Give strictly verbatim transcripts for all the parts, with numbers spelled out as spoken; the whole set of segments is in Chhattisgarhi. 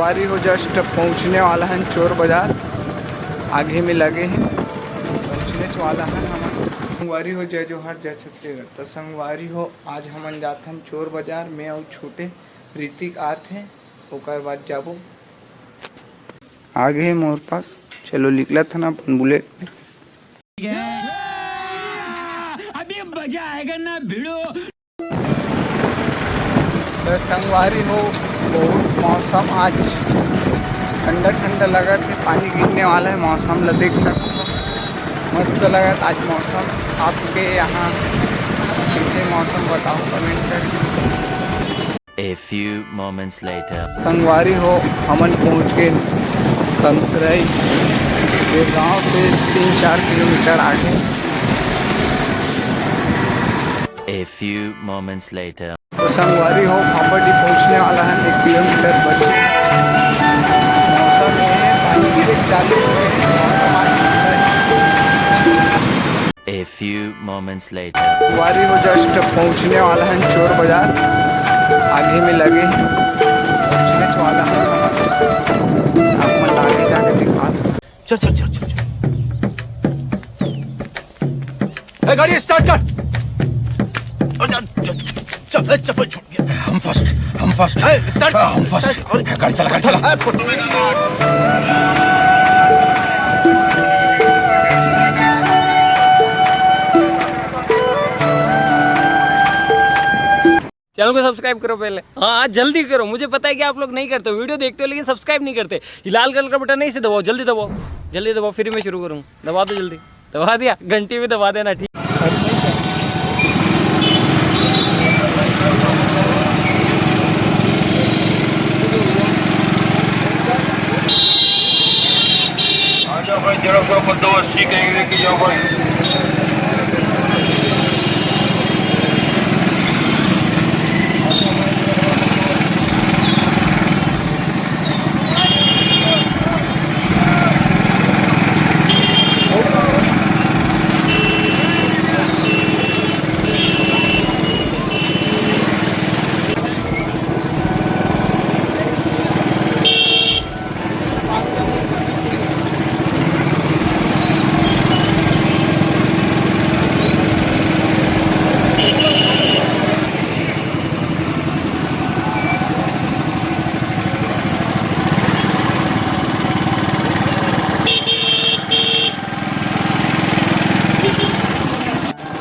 संगवारी हो, just पहुँचने वाला हन चोर बाजार, आगे में लगे हैं, पहुँचने वाला हन हमन। संगवारी हो, जय जोहार, जय छत्तीसगढ़। तो संगवारी हो, आज हमन जात हन चोर बाजार, मैं अउ छोटे ऋतिक आत हे, ओकर बाद जाबो। आगे हे मोर पास, चलो निकलत हन अपन बुलेट में। अभी मजा आएगा ना भिड़ो। तो संगवारी हो, बहुत मौसम आज ठंडा ठंडा लगत हे, पानी गिरने वाला है। मौसम ला देख सकते हो, मस्त लगत आज मौसम। आपके यहाँ कैसे मौसम बताओ कमेंट करके। A few moments later. संगवारी हो, हमन पहुँच गए तंतरई। ये गांव से तीन चार किलोमीटर आगे। A few moments later. तो संगवारी हो, फाफाडीह पहुँचने वाला है, एक किलोमीटर बचे। मौसम ये है, पानी गिरे चालू हुए हैं, मौसम आज ठंडा है। A few moments later. संगवारी हो, just पहुँचने वाला है चोर बाजार, आगे में लगे हैं, पहुँचने वाला है। आप मन ला आगे जाके दिखा दो। चल, चल, चल, चल, चल। ए, गाड़ी स्टार्ट कर। अरे, चल, ए, चप्पल छूट गया। हम फर्स्ट, हम फर्स्ट। ए, स्टार्ट, हाँ, हम फर्स्ट। स्टार्ट, और गाड़ी चला, गाड़ी चला। ए, फुट- चैनल को सब्सक्राइब करो पहले। हाँ, जल्दी करो, मुझे पता है कि आप लोग नहीं करते हो, वीडियो देखते हो लेकिन सब्सक्राइब नहीं करते। ये लाल कलर का बटन है, इसे दबाओ, जल्दी दबाओ, जल्दी दबाओ, फिर मैं शुरू करूँ। दबा दो जल्दी, दबा दिया, घंटी भी दबा देना, ठीक। आ जाओ भाई, जरा सा बंदोबस्त ठीक है, ये लेके जाओ भाई।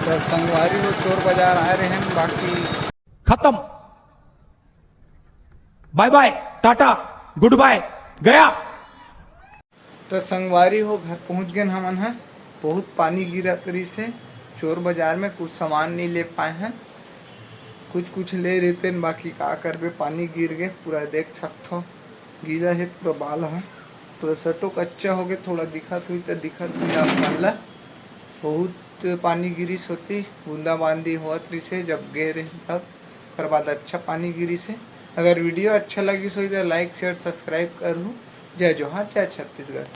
तो संगवारी हो, चोर बाजार आए रहे हैं, बाकी खत्म। बाय बाय, टाटा, गुड बाय, गया। तो संगवारी हो, घर पहुंच गए हमन ह। बहुत पानी गिरत रहिस हे चोर बाजार में, कुछ सामान नहीं ले पाए हैं। कुछ कुछ ले रहितेन, बाकी का करबे, पानी गिर गए, पूरा देख सकथो गीला हे पूरा बाल ह। पूरा सटो कच्चा हो गए, थोड़ा दिखत हुई तो दिखत हुई आप मन ला। बहुत पानी गिरिस होती, बूंदाबांदी होत रहिस हे जब गए रहे तब। ओकर बाद अच्छा पानी गिरिस हे। अगर वीडियो अच्छा लगिस होही तो लाइक, शेयर, सब्सक्राइब करहू। जय जोहार, जय छत्तीसगढ़।